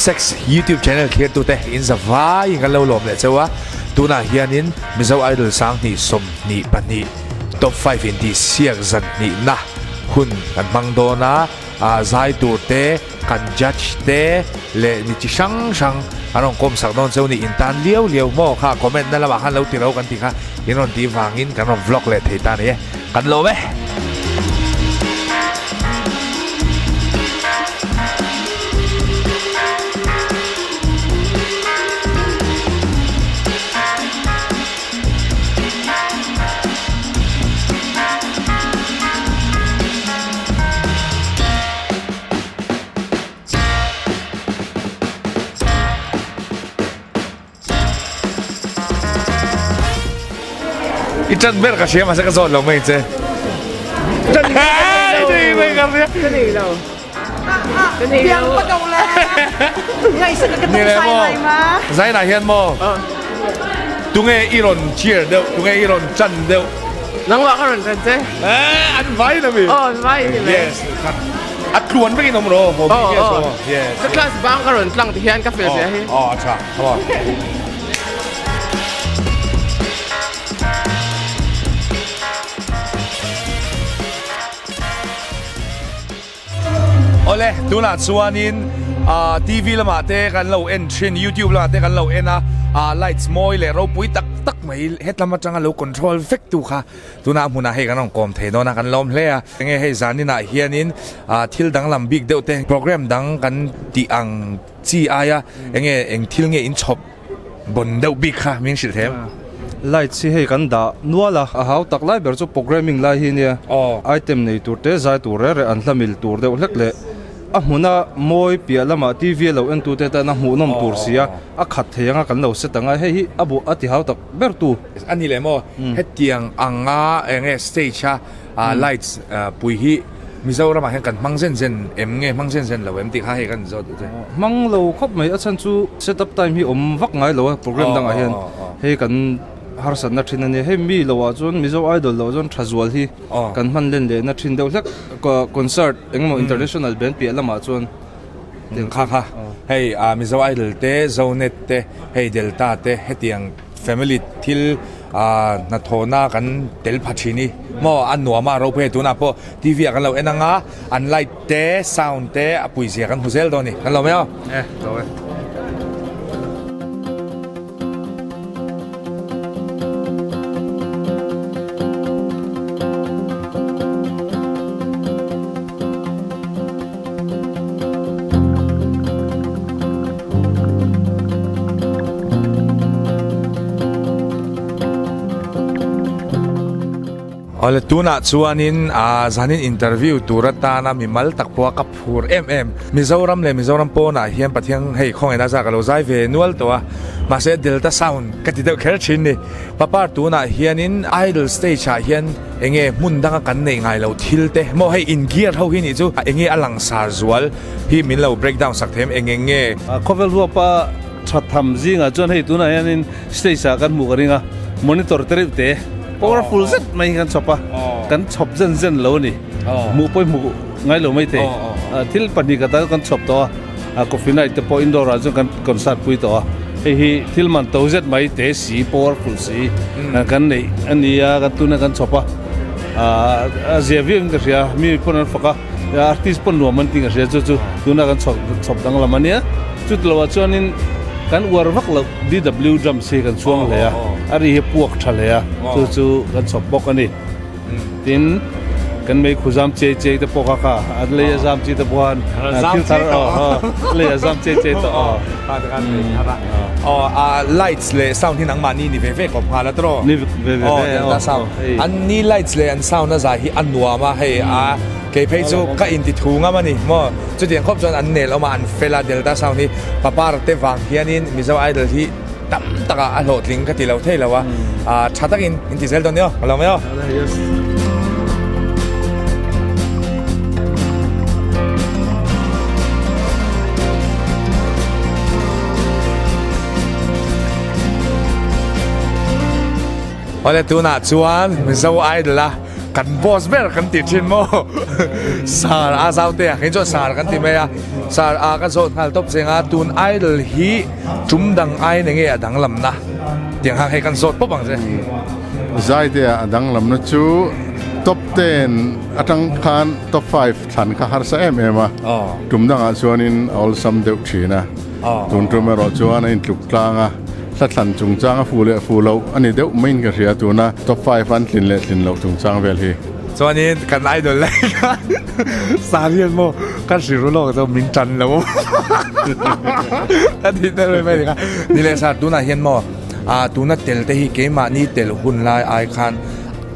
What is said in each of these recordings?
Sex YouTube channel thlir tute in za vaiin kan lo lawm leh cheu a, tunah hianin Mizo Idol 2022 Top 5 intihsiak zan hnihna hun kan hmang dawn a, zai tur te, kan judge te leh mi chi hrang hrang an rawn kawm sak dawn cheu ni, in tan liau liau maw kha comment na lamah khan lo ti ro kan tih kha in rawn tih vangin kan rawn vlog leh thei ta ni e, kan lawm e. I ṭan ber ka hria mahse ka zawt lo mai che. Ṭan ber ka hria. Ka nei lo. Ka nei lo. Ni le maw? Zainah hian maw? Tunge i rawn cheer deuh? Tunge i rawn ṭan deuh? Nangmah ka rawn ṭan che. Eh, an vai na mi. Oh, an vai ni mai. Yes. A tluan vekin awm rawh. Oh, oh. Yes. Ka class bang ka rawn tlang ti hian ka fel zia hi. Oh, a tha. Come on. Awle, tunah chuanin TV lamah te kan lo en thin, YouTube lamah te kan lo en a, lights mawi leh ropui tak tak mai hetlam atanga lo control vek tu kha tunah hmunah hei kan rawn kawm thei dawn a, kan lawm hle a. Enge hei zaninah hianin thil danglam bik deuh te program dang kan tih ang chi aia enge eng thil nge inchhawp Bon deuh bik kha min hrilh them. Lights hi hei kan dah nual a, a hau tak lai ber chu programming lai hi ania. Item nei tur te zai tur reh reh an hla mil tur deuh hlek leh a hmuna mawi piah lamah TV a lo en tute tan a hmuhnawm tur si a, a khat thei anga kan lo set ang a, hei hi a buh a ti hau tak ber tu. A ni leh maw, hetiang anga enge stage a lights pui hi Mizoramah hian kan hmang zen zen em nge hmang zen zen lo em tih kha hei kan zawt duh che. Hmang lo khawp mai a chhan chu set up time hi awm vak ngai lo a program dangah hian hei kan harsatna thin a nia hei mi lo ah chuan Mizo Idol lo ah chuan tha zual hi kan hman len lehna thin deuh hlek concert engemaw international band piah lamah chuan kha kha hei Mizo Idol te Zonet te hei Delta te hetiang Family thil hnathawhna kan tel pha thin i maw a nuam a ropui hei tunah pawh TV ah kan lo en ang a an light te sound te a pui zia kan hmu zel dawn a ni kan lo mai aw. E lo e. Awle tunah chuanin zanin interview tur atana mimal tak pawha ka phur em em. Mizoram leh Mizoram pawnah hian Pathian hei khawngaihna zah ka lo zai ve nual tawh a, mahse Delta Sound ka ti deuh kher thin ni. Papar tunah hianin Idol stage ah hian Enge hmun danga kan neih ngai lo thil te maw hei in gear ho hi nih chu enge a langsar zual hi min lo break down sak them enge nge. Khawvel huapa tha tham zingah chuan hei tunah hianin stage ah kan hmuh ka ring a, monitor te reuh te powerful zet mai hi kan chhawp a, kan chhawp zen zen lo a ni, hmuh pawh i hmuh ngai lo maithei, thil pahnih khat ah kan chhawp tawh a, coffee night te pawh indoor ah chuan kan concert pui tawh a, hei hi thil man to zet mai te si powerful si kan neih a ni a, kan tuna kan chhawp a, a zia viau in ka hria, mi pawn an fak a, artist pawn nuam an ti ka hria chu chu tuna kan chhawp chhawp danglam a nia, chutiloah chuanin kan uar vak loh DW drums hi kan chhuang hle a, a ri hi puak tha hle a, chu chu kan chhawp bawk a ni. Tin, kan mei khu zam chei chei te pawh kha kha a lei a zam chi te pawh khan thil thar lei a zam chei chei tawh aw. Aw a lights leh sound hi nangmahni ni ve ve kawp nghal a tiraw? Ni ve ve ve aw sound. An ni lights leh an sound a zai hi a nuam a hei a kei phei chu ka inti thu ngam a ni maw chutiang khawp chuan an nel awm a an fel a delta sound hi papar te vang hianin Mizo Idol hi Tam takah a hlawhtling ka ti lo thei lo a, tha takin in ti zel dawn nia, ka lo mai aw. Awle tunah chuan Mizo Idol a. Kan boss ber kan ti thin maw? Sir a zau te a, kei chuan sir kan ti mai a. Sir a ka zawt nghal tawp cheng a, tun idol hi tum dang aiin enge a danglamna tiang khan hei kan zawt pawp ang che. Zaitea a danglamna chu top ten atang khan top five thlan kha harsa em em a, tum dangah chuanin a awlsam deuh thin a, tun tum erawh chuan a intluk tlang a. Hla thlan chungchang a fu leh fu loh a ni deuh maiin ka hria tuna top five an tlin leh tlin loh chungchang vel hi. Chuanin kan idol lai khan Sarian maw ka hrilh lawk chu min tan lo ka ti ta reng mai kha. Ni leh sar tunah hian maw ah tuna tel te hi keimahni tel hun lai ai khan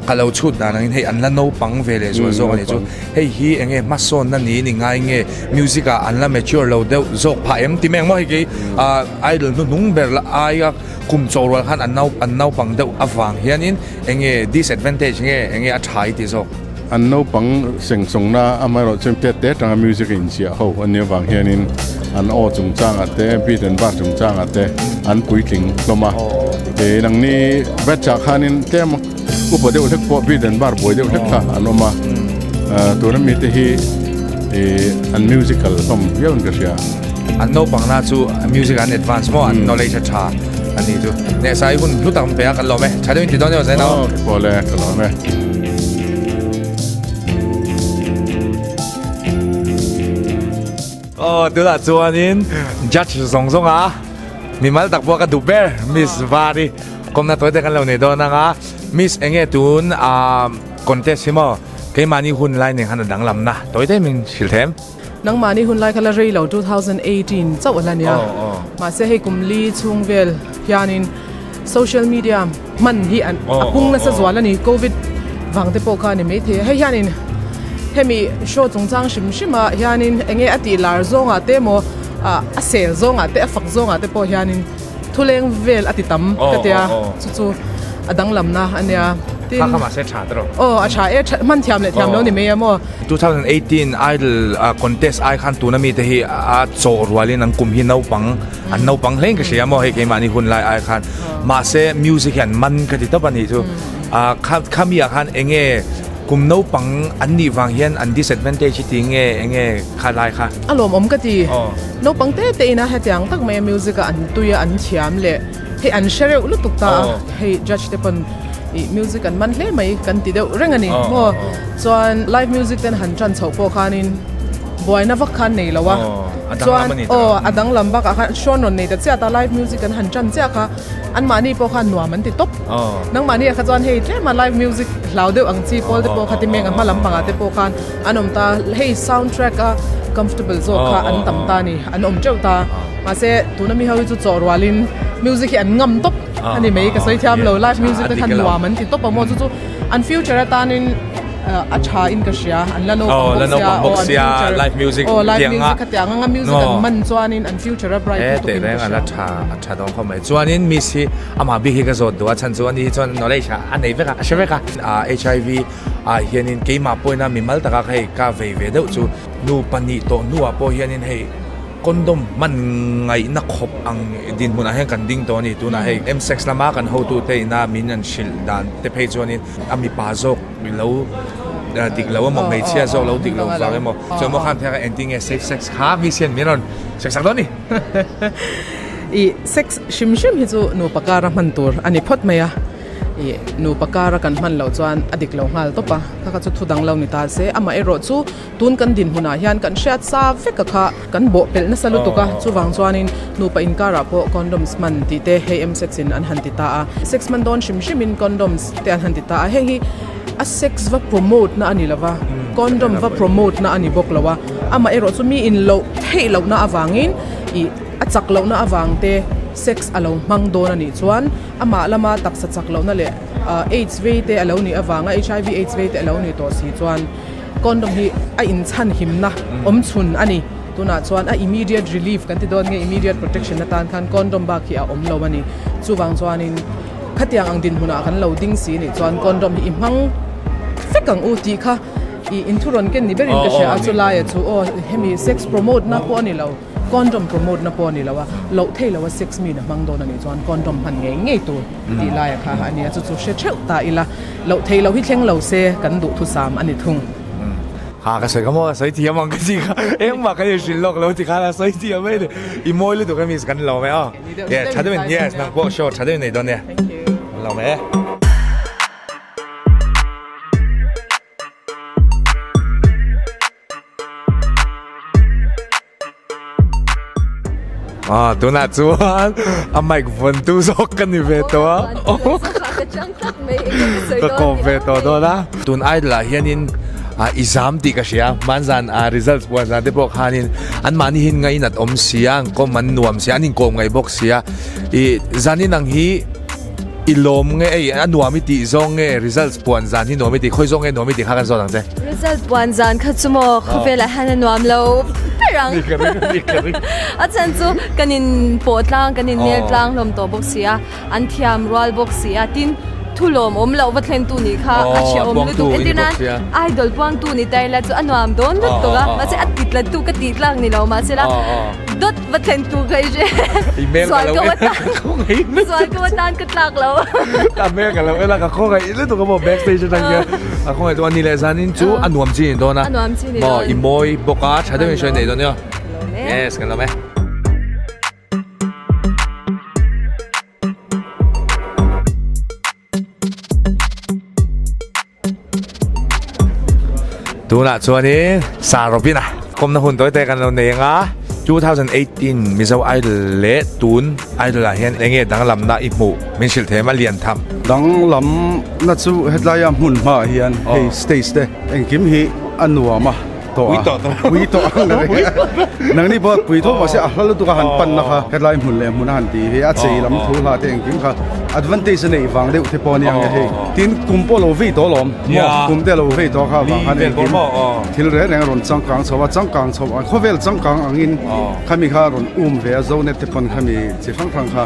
Ka lo chhut dan angin hei an la naupang ve leh zual zawk a nih chu. Hei hi eng nge hmasawnna niin i ngai nge music ah an la mature lo deuh zawk phah em ti mai ang maw hei kei idol hnuhnung ber la aia kum chawh rual khan an an naupang deuh avang hianin eng nge disadvantage nge eng nge a tha i ti zawk. An naupang sengsawngna amaherawh chuan tet te atanga music a inchiah ho a nih avang hianin an aw chungchangah te beat and bar chungchangah te an puitling hlawm a. Nangni batch ah khanin tlem Upa deuh hlek pawh beat and bar buai deuh hlek kha an awm a, tuna mite hi an musical hlawm viau in ka hria. An naupang na chu music an advance maw an knowledge a tha a nih chu. Nehsa i hun hlu tak an pe a kan lawm e. Tha deuhin ti dawn emaw Zainau? Aw ka pawh le ka lawm e. Aw tunah chuanin judge zawng zawng a mimal tak pawh ka duh ber Miss Vari. Kawmna tawi te kan lo nei dawn ang a, Miss enge tun a contest hi maw keimahni hun lai nen khan a danglam na tawi te min hrilh them. Nangmahni hun lai kha la rei lo 2018 chauh a la nia, mahse hei kum li chhung vel hianin social media hman hi a pung nasa zual a ni, covid vang te pawh kha a ni maithei a, hei hianin hemi show chungchang hrim hrim ah hianin enge a tih lar zawngah te emaw a sel zawngah te a fak zawngah te pawh hianin Thuleng vel a ti tam ka tia chu chu a danglamna a nia. Tin, Kha kha mahse tha tawh. Aw a tha e, hman thiam leh thiam lo ni mai a maw. 2018 Idol contest ai khan tuna mite hi a chawh rualin an kum hi naupang an naupang hlein ka hria maw hei keimahni hun lai ai khan mahse music hi an man ka ti tawp a nih chu kha khami ah khan enge kum naupang an nih vang hian an disadvantage hi ti nge enge kha lai kha. A lawmawm ka ti. Naupang te te ina hetiang tak maia music a an tui a an thiam leh hei an hre reuh lutuk ta a, hei judge te pawn ih music an man hle mai kan ti deuh reng a ni maw. Chuan live music ten han tan chhoh pawh khanin buaina vak khan nei lo a, chuan aw a danglam bakah khan hrawn rawn nei ta chiah ta live music an han tan chiah kha anmahni pawh khan nuam an ti tawp. Nangmahni ah kha chuan hei tlema live music hlau deuh ang chi pawl te pawh kha ti meng a hma lampangah te pawh khan An awm ta, hei sound track a comfortable zawk kha an tam ta a ni, an awm teuh ta. Mahse tuna mi ho hi chu chawh rualin music hi an ngam tawp a ni mai, ka sawi thiam lo, live music te khan nuam an ti tawp a maw, chu chu an future atanin a tha in ka hria, an la naupang bawk sia, aw an future, aw live music khatiang anga music an man chuanin an future a bright lutuk in ka hria. A tha dawn khawp mai, chuanin miss hi amah bik hi ka zawt duh a chhan chu ani hi chuan knowledge a nei vek a, a hre vek a, HIV ah hianin keimah pawhin a mimal taka hei ka vei ve deuh chu nu pahnih tawh hnuah pawh hianin hei condom hman ngaihna khawp ang dinhmunah hian kan ding tawh a ni tunah hei msex lama kan hotute ina min an hrilh dan te phei chuanin a mipa zawk lo dik lo emaw hmeichhia zawk lo dik lo vang emaw chuan maw khan phek a engtin nge safe sex kha mi sian min rawn sawi sak dawn a ni. I sex hrim hrim hi chu nupa kara hman tur a ni phawt mai a. Ih nupa kara kan hman loh chuan a dik lo nghal tawp a, kha kha chu thu dang lo ni ta se, amah erawh chu tun kan dinhmunah hian kan hriat sa vek a kha kan bawh pelh nasa lutuk a, chuvang chuanin nupa inkarah pawh condoms hman tih te hei em sex in an han ti ta a, sex hman dawn hrim hrim in condoms te an han ti ta a, heng hi a sex va promote na a ni lo va, condom va promote na a ni bawk lo a, amah erawh chu mi in loh theih lohna avangin ih a chak lohna avang te sex a lo hmang dawn a nih chuan. Amah lama taksa chak lohna leh aids vei te a lo nih avanga hiv aids vei te a lo nih tawh si chuan condom hi a inchhan himna awm chhun a ni. Tunah chuan a immediate relief kan ti dawn nge immediate protection atan khan condom bak hi a awm lo a ni. Chuvang chuanin khatiang ang dinhmunah kan lo ding si nih chuan condom hi i hmang fek ang u tih kha i inthu rawn ken ni berin ka hria a, chulaia chu aw hemi sex promote na pawh a ni lo. Condom promote na pawh a ni lo a, loh thei lo a sex mi na hmang dawn a nih chuan condom hman ngei ngei tur tih laia kha a nia, chu chu hre theuh ta ila, loh thei lo hi thleng lo se kan duhthusam a ni thung. Ha ka sawi kha maw, sawi thiam ang ka ti kha, engmah kan inhrilh lawk lo ti khan a sawi thiam mai ni, i mawi lutuk a miss kan lawm e aw, yeah tha deuhin yes nang pawh show tha deuhin nei dawn nia, kan lawm e. Ah, tunah chuan a mic vawn tu zawk ka ni ve tawh a. Ka kawm ve tawh dawn a. Tun idol ah hianin ah i zam tih ka hria. Hmanzan ah results puan zan te pawh khanin anmahni hi ngainat awm sia, an kawm an nuam sia, an inkawm ngaih bawk sia. Ih zanin ang hi I lawm nge ei a nuam i tih zawng nge results puan zan hi nuam i tih khawi zawng nge nuam i tih kha kan zawt ang che. Result puan zan kha chu maw khawvelah hian a nuam lo ber ang. Ni ka ring ni ka ring. A chhan chu kan in pawh tlang kan in nel tlang hlawm tawh bawk si a, an thiam rual bawk si a, tin thu lawm awm loh va thlen tu nih kha a hrehawm lutuk entir nan idol puangtu ni ta ila chu a nuam dawn lutuk a, mahse a ti tla tu ka tih tlak ni lo mahse la dawt Va thlen tu ka i hre. I hmel ka lo en a ka khawngaih lutuk. Zual ka atan ka tlak lo. Ka hmel ka lo en a ka khawngaih lutuk a maw backstage atang hian ka khawngaih lutuk a ni leh zanin chu a nuam chi ni dawn a. A nuam chi ni dawn. Maw i mawi bawk a tha deuhin hruai nei dawn nia. Yes kan lawm e. Tunah chuanin Sir Robin-a kawmna hun tawi te kan lo nei ang a, 2018 Mizo Idol leh tun Idol ah hian enge danglamna i hmuh min hrilh thei em a lian tham? Danglamna chu hetlaia hmun hmaah hian hei stage te engkim hi a nuam a. Tawh a. Pui tawh ang ka ring a. Nangni pawh pui tho mahse a hla lutuk a han panna kha hetlai hmun leh hmun a han tih hi a chei lam thu hla te engkim kha advantage a neih vang deuh te pawh a nia nge hei. Tin kum pawh lo vei tawh alawm maw kum te a lo vei tawh kha vang khan engkim thil reng reng a rawn changkang chho a changkang chho ang khawvel changkang angin khami kha a rawn um ve a zonet te pawn khami chi hrang hrang kha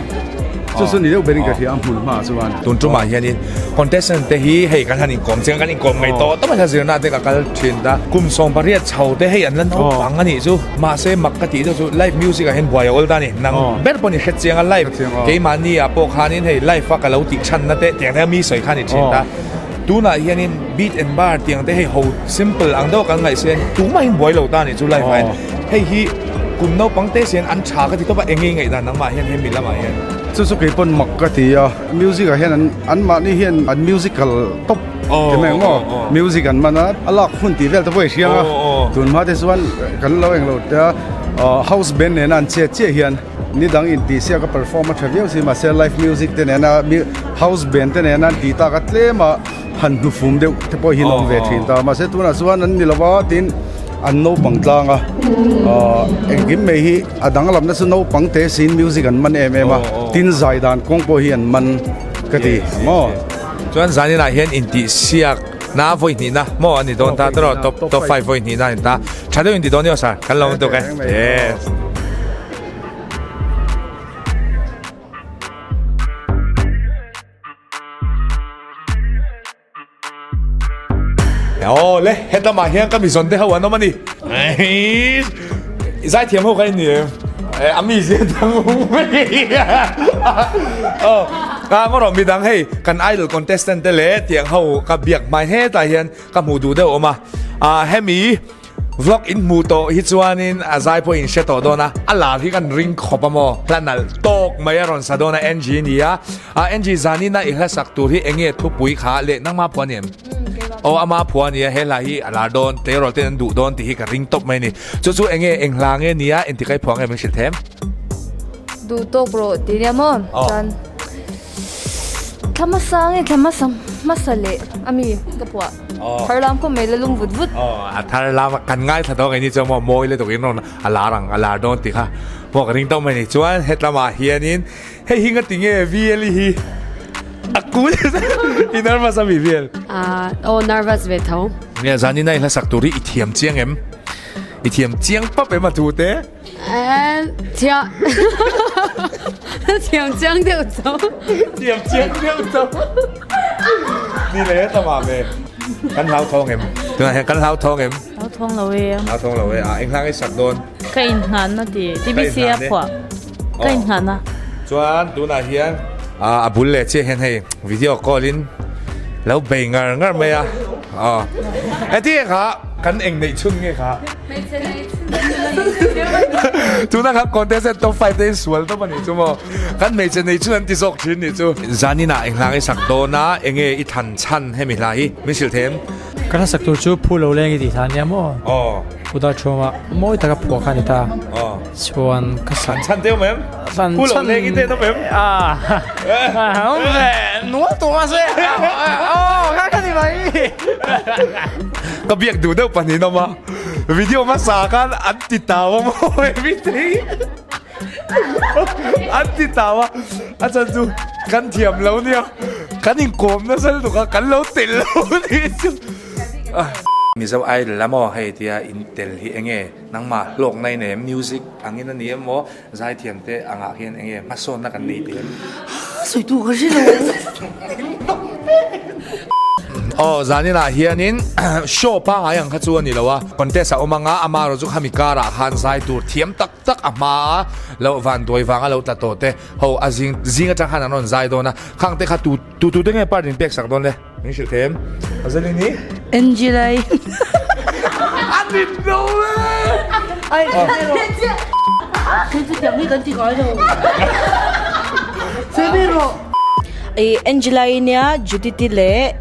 chu chu ni deuh berin ka hria a hmun hmaah chuan. Tun tumah hianin contestant te hi hei kan han inkawm chiang kan inkawm ngei tawh tawp a zirna te ka kal thin ta. Kum 18 chho te hei an la naupang a nih chu mahse mak ka tih deuh chu live music ah hian buai a awl ta a ni nang ber pawh ni hre chiang a live keimahni ah pawh khanin hei live a ka lo tih chhanna te tiang te mi sawi kha ni thin ta. Tunah hianin beat and bar tiang te hei ho simple ang deuh kan ngaih sen tumahin buai lo ta a nih chu live ah hian hei hi kum naupang te sian an tha ka ti tawp a eng nge ngaihdan nangmah hian hemi lamah hian. Chu chu kei pawn mak ka ti a music ah hian an anmahni hian an musical tawp ti mai ang maw music an man a a lak hun tih vel te pawh i hriang a tun hma te chuan kan lo englo te a house band nena an chet chiah hian Ni dang intihsiak a perform a tha viau si mahse live music te nena house band te nena an tih tak a tlem a han hnufum deuh te pawh hi an awm ve thin ta mahse tunah chuan an ni lo va tin an naupang tlang a ahh engkim mai hi a danglamna chu naupang te siin music an man em em a tin zai dan kawng pawh hi an man ka ti maw. Chuan zaninah hian intihsiak na vawi hnihna maw a ni dawn ta tawh top top 5 vawi hnihna a ni ta tha deuh inti dawn nia sir kan lo lutuk e yes. Aw le hetlama hian ka mizawn te ho an awm a ni zaithiam ho kha in ni em a mi zia dang aw a ngaw rawh midang hei kan idol contestant te leh tiang ho ka biak hmai hetah hian ka hmuh duh deuh awm a ah hemi Vlog in hmuh tawh hi chuanin a zai pawh in hre tawh dawn a, a lar hi kan ring khawp a maw? Hla nalh tawk mai a rawn sa dawn a Angie ni a, ah Angie zanina i hla sak tur hi enge thupui kha leh nangma phuah a ni em? Aw ama phuah a ni a, he hla hi a lar dawn, tleirawl ten an duh dawn tih hi ka ring tawp mai a ni. Chu chu enge eng hla nge ni a, engtik a i phuah nge min hrilh them? Duh tawk rawh ti nia maw? Chuan. Thla hmasa nge thla hmasa hmasa leh a mi ka phuah thar lam khawp mai la lum vut vut. Aw a thar lam kan ngaithla dawn ngei ni chuan maw mawi lutuk in rawn a lar ang a lar dawn tih kha maw ka ring tawk mai ni chuan hetlamah hianin hei hi nga ti nge VL hi a kul i nervous a mi VL. Aw nervous ve tho. Nge zanin a i hlasak tur hi i thiam chiang em i thiam chiang pap em a thu te. Thiam thiam chiang deuh tho. Thiam chiang deuh tho. Ni le ta ma ve. Kan hlau thawng em. Tunah hian kan hlau thawng em. Hlau thawng lo e. Hlau thawng lo e. A eng hlang i sak dawn. Ka inngahna ti TBC a phuah. Ka inngahna. Chuan tunah hian a bul leh chiah hian hei video call in lo bei ngar ngar mai a. Aw. Heti kha kan eng neih chhun nge kha? Tuna kha contestant top 5 te in sual tawp a nih chu maw? Kan hmeichhe nei chhun an ti zawk thin nih chu. Zaninah eng hla nge sak dawn a, enge i than chhan hemi hla hi min hrilh thei em? Ka hla sak tur chu Phu Lo Leng i tih hla ania maw? Aw. Pu Darchhuama mawi taka phuah kha a ni ta. Aw. Chuan ka sak. Than chhan te awm em? Than chhan. Phu Lo Leng i te awm em? Ah. Awm ve. Nual tawh mahse. Aw kha ka ni mai. Ka biak duh deuh pahnih awm a. Video hmasa khan an ti tau a maw everything. An ti tau a, a chan chu kan thiam lo nia, kan inkawm nasa lutuk a, kan lo tel lo nih chu. Mizo Idol a maw hei tia in tel hi enge nangmah hlawkna in em music angin a ni em maw zaithiam te angah hian enge hmasawnna kan nei tih em? Sawitu ka hre lo. Aw zaninah hianin show pangngai ang kha chu a ni lo a, contest a awm anga amaherawhchu khami karah khan zai tur thiam tak tak a hma a lo van duai vanga lo tla tawh te ho a zing zing atang khan an rawn zai dawn a khang te kha tu tu tu te nge part in pek sak dawn le min hrilh thei em Azelini Angelai A nin lo e Ai Khi chu tiang hi kan ti ngai lo Semi rawh I Angelai nia Judith-i leh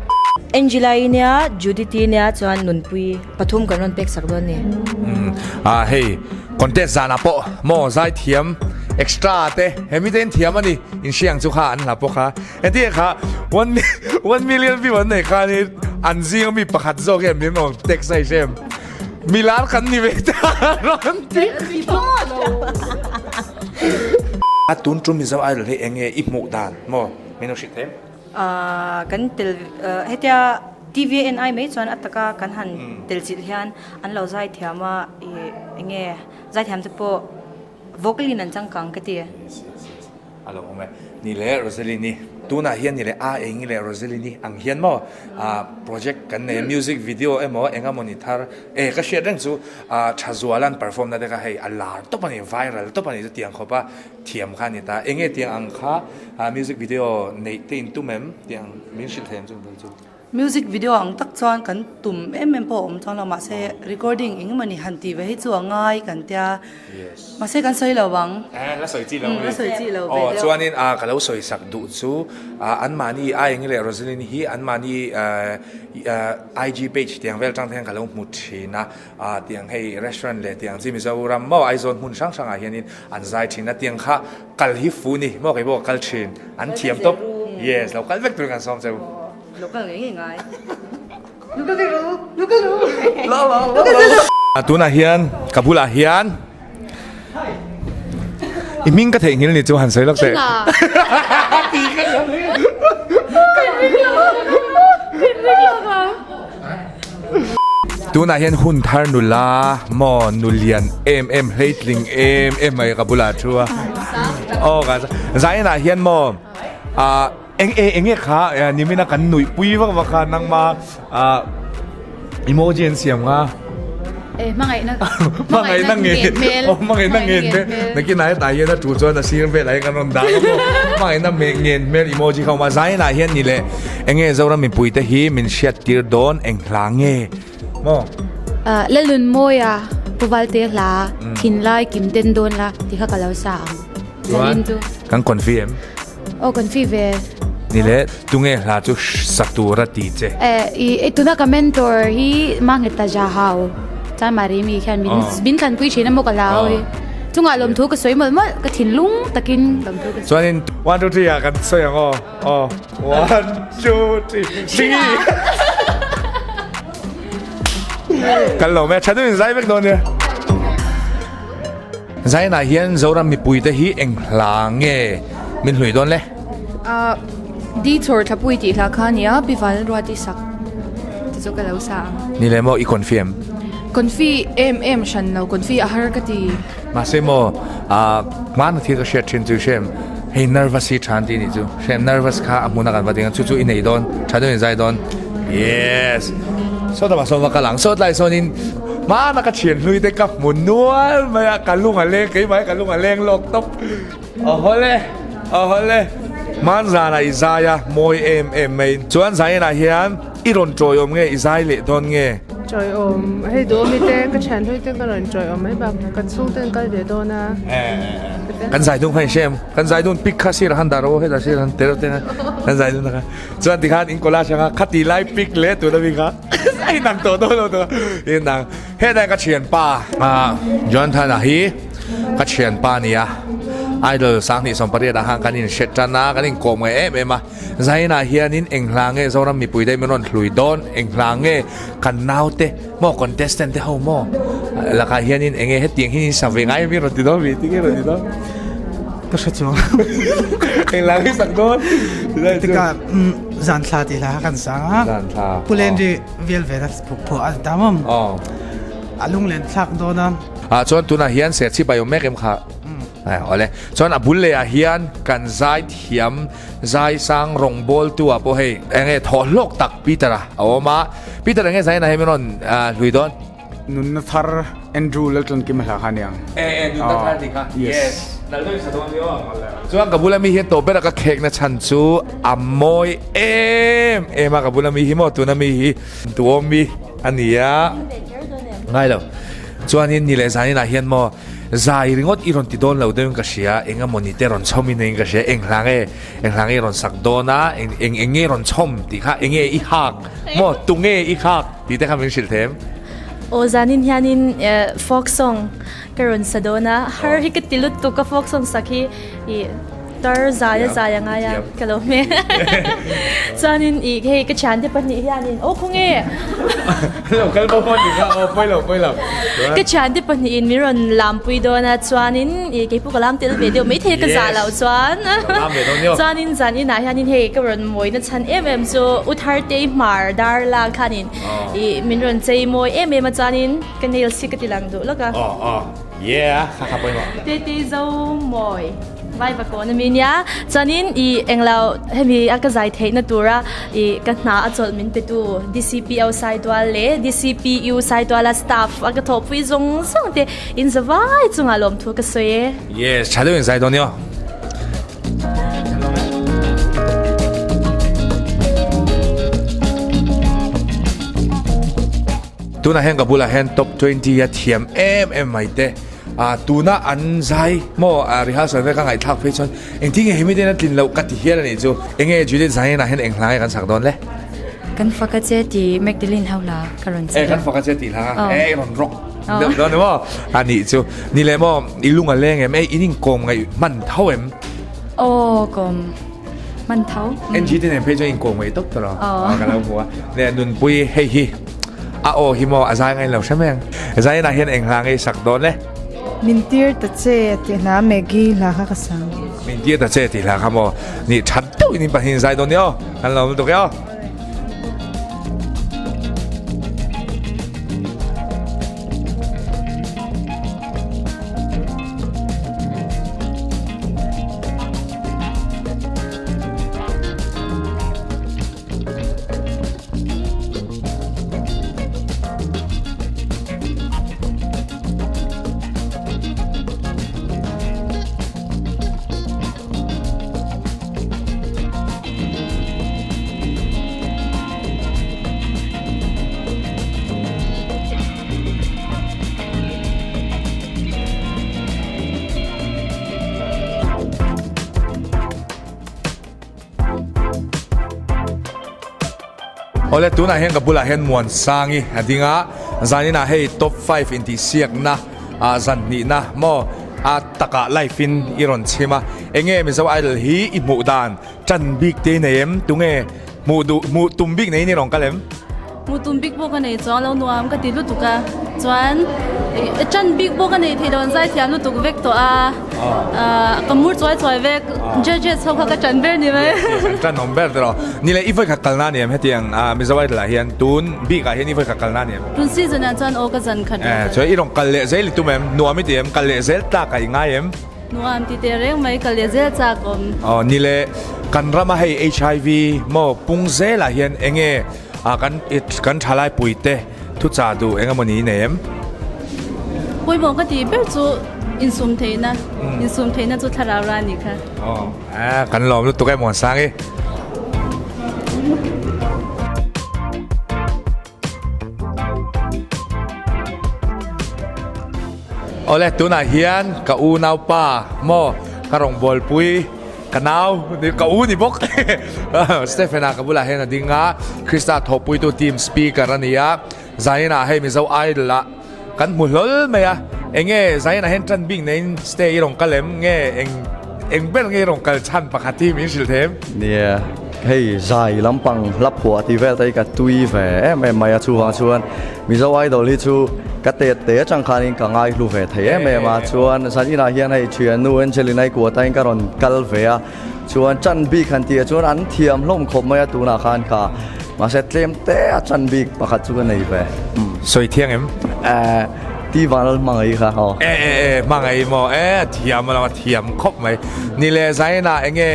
Angelai nia Judith-i nia chuan Nunpui Pathum kan rawn pek sak dawn ni. Umm ah hei contest zanah pawh maw zaithiam extra te he mite in thiam a ni in hriang chu kha an hla pawh kha entir kha one one million view an nei khan in an zing ami pakhat zawk hian min rawn text a i hrem milar kan ni ve ta rawn ti A tun tum Mizo Idol hi enge i hmuh dan maw min lo hrilh thei em? Kan tel hetia TVNI mai chuan a taka kan han tel chilh hian an lo zaithiam a ih enge zaithiam te pawh vocal in an changkang ka ti. Yes yes yes a lo awm e. Ni leh Rosaline-i tunah hian ni leh a eng leh Rosaline-i ang hian maw ah project kan nei a music video emaw eng emawni thar e ka hriat reng chu ah Thazuala'n perform na te kha hei a lar tawp a ni viral tawp a ni chutiang khawp a thiam kha a ni ta. Enge tiang ang kha music video neih te in tum em tiang min hrilh thei em chung chu? Music video ang tak chuan kan tum em em pawh a awm chuang lo mahse recording eng emawni han tih ve hi chu a ngai kan tia mahse kan sawi lo ang. Eh la sawi chi lo la sawi chi lo ve deuh. Aw chuanin ka lo sawi sak duh chu anmahni Aengi leh Rosaline hi anmahni IG page tiang vel atang te hian ka lo hmu thin a. Ah tiang hei restaurant leh tiang chi Mizoram maw Aizawl hmun hrang hrangah hianin an zai thin a tiang kha kal hi fu ni maw kei pawh ka kal thin an thiam tawp yes lo kal vek turin kan sawm che u. Lo kal ngei ngei ngai. Lo kal vek ru lo kal ru. Lo lo lo lo. Tunah hian ka bulah hian I hming ka theihnghilh ni chu han sawi lawk teh. Tunah hian hun thar nula maw nulian em em hleitling em em mai ka bulah thu a. Aw ka zainah hian maw ah eng e enge kha nimina kan nuih pui vak vak kha nangma ah emoji an siam kha. E hmangaihna hmangaihna ngen hmel aw hmangaihna ngen hmel nakinah hetah hian a tu chuan a sir velah hian kan rawn dah ang aw hmangaihna ngen hmel emoji kha a awm a zainah hian ni leh enge Zoram mipui te hi min hriat tir dawn eng hla nge maw. Lalnunmawia Pu Valte hla thinlai kim den dawn la tih kha ka lo sa ang. Chuan kan confi em? Aw kan fi ve. Ni le, tunge hla chu sa tur a ti che? Eh, i tuna ka mentor hi Mangeta Jahau Chanmari mi khian min min thlanpui thin a maw ka hlau hi. Chungah lawmthu ka sawi mawlh mawlh, ka thinlung takin lawmthu ka sawi. Chuanin one two three ah kan sawi ang aw. Aw, one two three, Hringi! Kal lo mai a, tha deuhin zai vek dawn nia. Zainah hian Zoram mipuite hi eng hla nge min hlui dawn le? Ahh Di chhawr thlapui tih hla kha a nia, Pi Val Ruati sak te chu ka lo sa ang. Ni le maw i confi em? Confi em em hran lo, confi a har ka ti. Mahse maw ahh hmana thil ka hriat thin chu hrem hei nervous hi tha an tih nih chu, hrem nervous kha a hmuna kan va ding a chu chu i nei dawn, tha deuhin zai dawn. Yes! Sawtah sawn va kal ang, sawtlai sawnin. Hmana ka thian hlui te ka hmu nual mai a, ka lung a leng keimah hi ka lung a leng lawk tawp. Awhawle awhawle hman zanah i zai a mawi em em mai chuan zainah hian i rawn tawiawm nge i zai leh dawn nge? Tawiawm hei duhawmi te ka thian hlui te ka rawn tawiawm mai bak ka chhungte an kal ve dawn a. Kan zai dun kha in hre em? Kan zai dun pic kha sirah khan dah rawh aw hetah sirah khan te reuh te khan kan zai dun kha chuan tikhan in collage anga khati lai pic leh tuna mi kha a inang tawh dawn lo tawh a inang hetah ka thianpa Jonathan a hi ka thianpa a ni a idol 2018 ah khan kan inhre tan a kan inkawm ngai em em a Zainah hianin eng hla nge Zoram mipui te min rawn hlui dawn eng hla nge kan naute maw contestant te ho maw lakah hianin eng nge hetiang hi in sa ve ngai em rawn ti dawn mi tinge rawn ti dawn ka hre chuang eng hla nge sak dawn tika zan thla ti hla kan sang a zan thla pulen ri vel ve na phu a ta mom a lunglen thlak dawn a ah chuan tunah hian serchhip a awm mek em kha awle chuan a bul leh ah hian kan zai thiam Zai sang rawngbawltu ah pawh hei enge thawh hlawk tak Peter a a awm a, Peter enge zai na hei min rawn hlui dawn? Nunna thar Andrew Laltlankima hla kha aniang. E e nunna thar tih kha. Yes. Nal deuh in sa dawn ni aw. Chuan ka bula mi hian tawh bera ka khek na chhan chu a mawi em em a ka bula mi hi maw tuna mi hi tuawm mi a ni a. Ngai lo. Chuanin ni leh zanin ah hian maw Zai ringawt i rawn ti dawn lo deuhin ka hria, eng emawni te rawn chhawm in ka hria, eng hla nge, eng hla nge i rawn sak dawn a, eng eng eng nge i rawn chhawm tih kha, eng nge i hak maw, tu nge i hak tih te kha min hrilh them. Aw zanin hianin folk song ka rawn sa dawn a, har hi ka ti lutuk ka folk song sak hi ih tar zai a zai a ngai a ka lo hmel chuanin ih hei ka thiante pahnih hianin aw khawnge lo kal bo pawh ni kha aw pawi lo pawi lo ka thiante pahnihin min rawn lampui dawn a chuanin ih keipawh ka lam tel ve deuh maithei ka zah loh chuan chuanin zan inah hianin hei ka rawn mawina chhan em em chu u Thartei hmar dar lak khanin ih min rawn chei mawi em em a chuanin ka nails hi ka ti lang duh lawk a. Yeah, kha kha pawimawh. Tete zo mawi vai va kawn ami nia. Chuanin i englo hemi a ka zai theihna tura i ka hna a chawlh min petu DCPO Saitual leh DCPU Saituala staff a ka thawhpui zawng zawng te in za vai chungah lawmthu ka sawi e. Yes, tha deuhin zai dawn nia. Tunah hian ka bulah hian top 20 a thiam em em mai te ah tuna an zai maw ah rehearsal vel ka ngaihthlak phei chuan engtin nge hemi ten a tlin loh ka ti hial a nih chu enge Judith Zaina hian eng hla nge kan sak dawn le? Kan fak a che tih Magdalene ho hla ka rawn Eh kan fak a che tih hla eh i rawn rock deuh dawn ni maw a nih chu ni leh maw i lung a leng em eh in inkawm ngaih hman tho em? Aw kawm hman tho. NG te nen phei chuan inkawm ngaih tawp tawh lo ka lo hmu a leh Nunpui hei hi A aw hi maw a zai ngain lo hre mai ang. Zainah hian eng hla nge i sak dawn le? Min tir ta che tih hla Maggie hla kha ka sang. Min tir ta che tih hla kha maw nih that deuhin in pahnih in zai dawn nia aw. Kan lo lutuk e aw. Awle tunah hian ka bulah hian Muansangi a ding a, zaninah hei top five intihsiakna ah zan hnihna maw a takah live in i rawn chhim a, enge Mizo Idol hi i hmuh dan tan bik te i nei em? Tunge hmuh duh hmuh tum bik neiin i rawn kal em? Hmuh tum bik pawh ka nei chuang lo nuam ka ti lutuk a, chuan ṭan bik pawh ka nei thei lo an zaithiam lutuk vek tawh a, ka mur chuai chuai vek, judges ho kha ka ṭan ber ni mai. Yes yes an ṭan awm ber tawh. Ni le i vawikhat kalna a ni em hetiang Mizo Idol ah hian tun bik ah hian i vawikhat kalna a ni em? Tun season ah chuan aw ka zan khat reng. Chuan i rawn kal leh zel i tum em? Nuam i ti em? Kal leh zel tlak ah i ngai em? Nuam ti teh reng mai ka leh zel chak awm. Aw ni le, kan rama hei HIV maw pung zelah hian enge kan kan thalai pui te thuchah duh eng emawni i nei em? Pawimawh ka tih ber chu insum theihna, insum theihna chu thlarau ra a nih kha. Aw, kan lawm lutuk e Muansangi. Awle tunah hian ka unaupa maw ka rawngbawlpui ka nau ka u ni bawk Stephen-a ka bulah hian a ding a Krista thawhpuitu team speaker a ni a Zainah hei Mizo Idol ah kan hmu hlawl mai a enge Zainah hian tan bik neiin stay i rawn kal em nge eng eng ber nge i rawn kal chhan pakhat hi min hrilh them? Nia hei zai lampang hla phuah tih vel te hi ka tui ve em em mai a chuvang chuan Mizo Idol hi chu ka tet te atang khanin ka ngaihlu ve thei em em a chuan zan inah hian hei thiannu Angelina i kuat ain ka rawn kal ve a Chuan chan bik han tih ah chuan an thiam hlawm khawp mai a tunah khan kha mahse tlem te a chan bik pakhat chu ka nei ve. Sawi thiang em? Eh ti vanlal hmangaih kha aw. Eh eh eh hmangaih maw eh a thiam alawm a thiam khawp mai. Ni le Zaina enge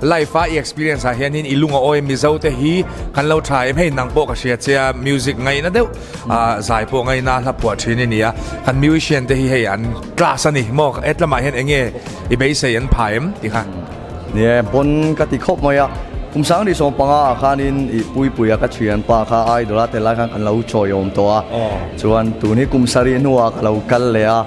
life a i experience ah hianin i lung a awi Mizo te hi kan lo tha em hei nang pawh ka hria che a music ngaihna deuh ah zai pawh ngaihna hla phuah thin i nia kan musician te hi hei an class a ni maw hetlamah hian enge I beisei an pha em ti kha? Ni e, pawn ka ti khawp mai a. Kum 2015 ah khanin i Puipuia ka thianpa kha Idol a tel lai khan kan lo chawiawm tawh a. Chuan tun hi kum sarih hnuah ka lo kal leh a.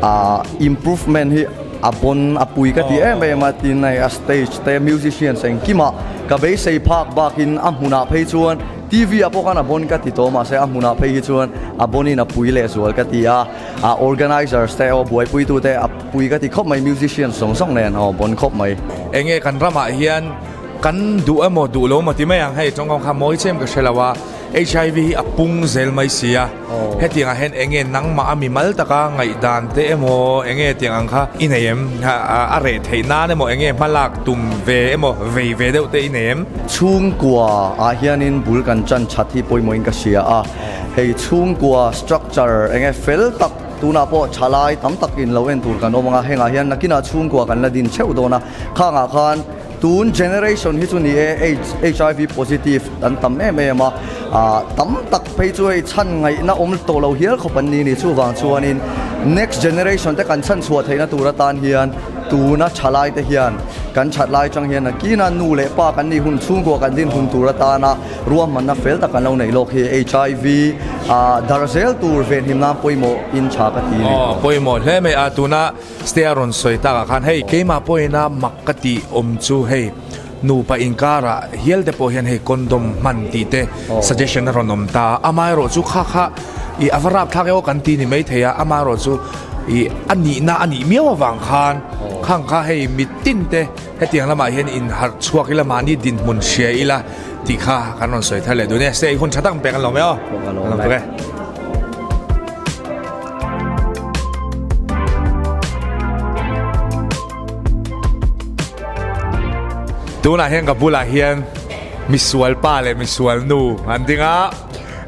Ah improvement hi a pawn a pui ka ti em em a tin hei a stage te musicians engkimah ka beisei phak bakin a hmunah phei chuan TV ah pawh khan a bawn ka ti tawh mahse a hmunah phei hi chuan a bawnin a pui lehzual ka ti a. Ah organizers te aw buaipuitu te a pui ka ti khawp mai musicians zawng zawng nen aw bon khawp mai. Enge kan ramah hian kan duh emaw duh lo emaw ti mai ang hei tawngkam kha mawi chem ka hre lo a HIV hi a pung zel mai si a hetiang ah hian enge nangmah a mimal taka ngaihdan te emaw enge tiang ang kha i nei em a reh theih nan emaw enge hmalak tum ve emaw vei ve deuh te i nei em. Chhungkua ah hianin bul kan chan that hi pawimawhin ka hria a hei chhungkua structure Char enge fel tak tunah pawh thalai tam tak in lo en tur kan awm ang a, hengah hian nakinah chhungkua kan la din theuh dawn a, khangah khan tun generation hi chu ni e aids HIV positive an tam em em a, ah tam tak phei chu hei chhan ngaihna awm tawh lo hial khawp an ni ni chuvang chuanin next generation te kan chhan chhuah theihna tur atan hian tuna thalai te hian kan that lai chang hian nakina nu leh pa kan nih hun chhungkua kan din hun tur atana Ruahmanna fel tak an lo neih lawk hi HIV ah dar zel tur venhim nan pawimawh in tha ka ti a ni. Aw pawimawh hle mai a, tuna stay a rawn sawi takah khan hei keimah pawhin a mak ka tih awm chu hei nupa inkarah hial te pawh hian hei condom hman tih te suggestion a rawn awm ta a, amaherawh chu kha kha ih a va rapthlak emaw kan ti ni maithei a, amaherawh chu ih a nihna a nih miau avang khan khang kha hei mitin te Hetiang lamah hian inharh chhuak ila mahni dinhmun hria ila tih kha kan rawn sawi thar leh dun e. Stay hun tha tak pek an lawm e aw. Kan lawm tuk e. Tunah hian ka bulah hian misual pa leh misual nu an ding a.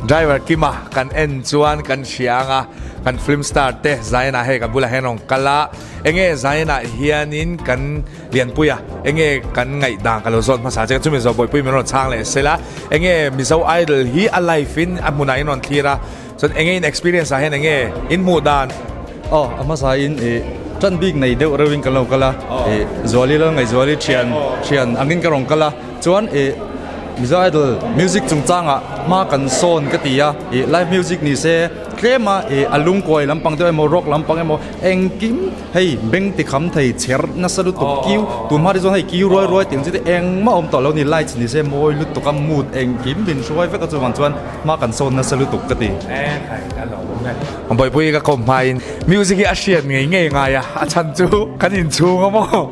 Driver Kima kan en chuan kan hria ang a, kan film star te Zion-ah hei ka bulah hian rawn kal a. Enge Zion-ah hianin kan Lianpuia enge kan ngaihdan ka lo zawt hmasa che chumi zawh bawihpui min rawn chhang leh sela enge Mizo Idol hi a live in a hmunah in rawn thlir a chuan enge in experience ah hian enge in hmuh dan. Aw a hmasa in ih tan bik nei deuh reuh in kan lo kal a ih Zuali lo Ngaihzuali thian thian angin ka rawn kal a chuan ih Mizo Idol music chungchangah hma kan sawn ka ti a ih live music ni se tlema ih a lungkuai lampang deuh emaw rock lampang emaw Engkim hei beng ti kham thei chher nasa lutuk kiu tun hma te chuan hei kiu ruai ruai tih ang chi te engmah awm tawh lo ni lights ni se mawi lutuk a mood engkim min hruai vek a chuvang chuan hma kan sawn nasa lutuk ka ti. Bawihpui ka kawm hmain music hi a hriat ngei ngei ngai a, a chhan chu kan inchhung a maw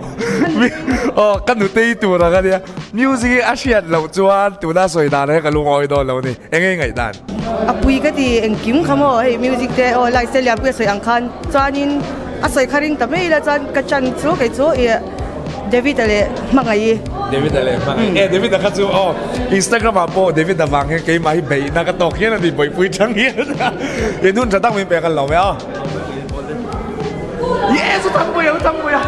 aw ka nutei tur ang a nia music hi a hriat loh chuan tuna sawi dan hi ka lungawi dawn lo a ni enge ngaihdan. A pui ka ti engkim kha maw hei music te aw light te lian pui a sawi ang khan chuanin a sawi kha ring ta mai ila chuan ka chan chu kei chu ih David-a leh Hmangaih-i. David-a leh Hmangaih-i e David-a kha chu aw Instagram ah pawh David-a vang hian keimah hi beihna ka tawk hian a ni bawihpui chang hian in hun tha tak min pek an lo mai aw. Yes u Thangpuia u Thangpuia.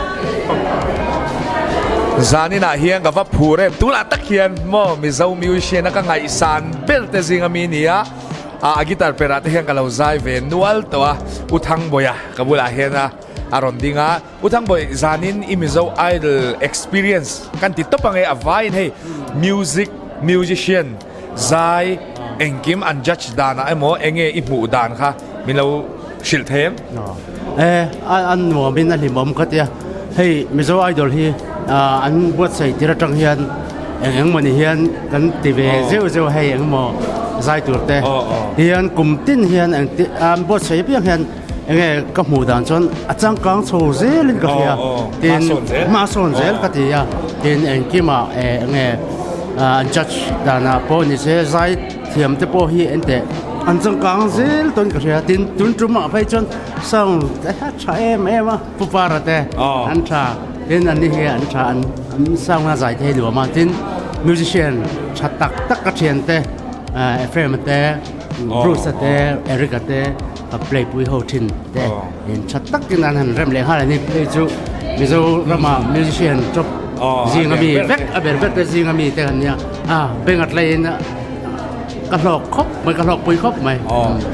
Zaninah hian ka va phur em tunah tak hian maw Mizo musician a ka ngaihsan ber te zinga mi nia. A guitar perah te hian ka lo zai ve nual tawh a, U Thangbawiha ka bulah hian a a rawn ding a. U Thangbawi, zanin i Mizo Idol experience kan ti tawp ang e, a vaiin hei music, musician, zai engkim an judge danah emaw enge i hmuh dan kha min lo hrilh thei em? E, a nuamin a hlimawm ka tia, hei Mizo Idol hi an buatsaih tir atang hian eng eng mawni hian kan ti ve zeuh zeuh hei eng emaw zai tur te hian kum tin hian eng an buatsaih apiang hian enge ka hmuh dan chuan a changkang chho zelin ka hria tin hma sawn zel ka ti a tin engkimah enge an judge danah pawh ni se zai thiam te pawh hi enteh an changkang zel tawn ka hria tin tun tumah phei chuan sound te a tha em em a pu para te an tha tin an ni hi an tha an an sound a zai thei nuam a tin musician tha tak tak ka thian te Ephraim te Bruce te Eric te Ka play pui ho thin te in tha takin an han rem leh nghal a ni. Hei chu Mizorama musician top zinga mi vek a ber ber te zinga mi te an nia. A beng a tlaiin ka hlawk khawp mai ka hlawk pui khawp mai.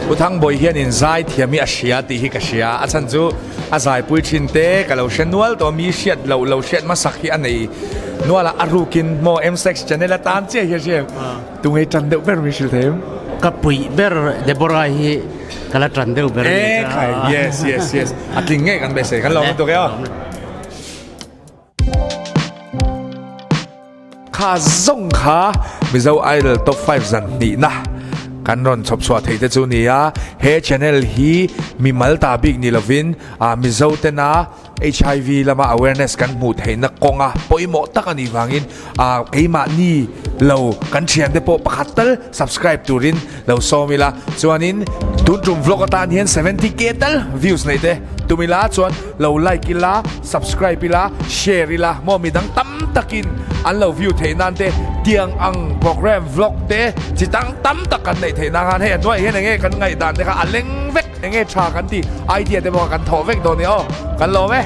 Pu Thangbawi hian in zai thiam hi a hria tih hi ka hria. A chhan chu a zaipui thin te ka lo hre nual tawh mi hriat loh lo hriat hmasak hi a nei nual a, a rukin maw M-sex channel atan chiah hi a hria em? Tunge tan deuh ber min hrilh thei em? Ka puih ber Deborah hi ka la tan deuh ber a ni cha. Yes yes yes a tling ngei kan beisei kan lawm lutuk e aw. Kha zawng kha Mizo Idol Top 5 zan hnihna kan rawn chhawp chhuah theih te chu nia he channel hi mimal ta bik ni lovin Mizo tena HIV lama awareness kan hmuh theihna kawnga pawimawh tak a nih vangin keimahni lo kan thiante pawh pakhat tal subscribe turin lo sawm ila. Chuanin tun tum vlog atan hian 70k tal views neih te tum ila chuan lo like ila, subscribe ila, share ila maw midang tam takin an lo view theih nan te tiang ang program vlog te chi tang tam tak kan neih theih nan khan hei a hnuaiah hian enge kan ngaihdan te kha a leng vek. Enge tha kan ti idea te pawh kan thawh vek dawn nia aw kan lawm e.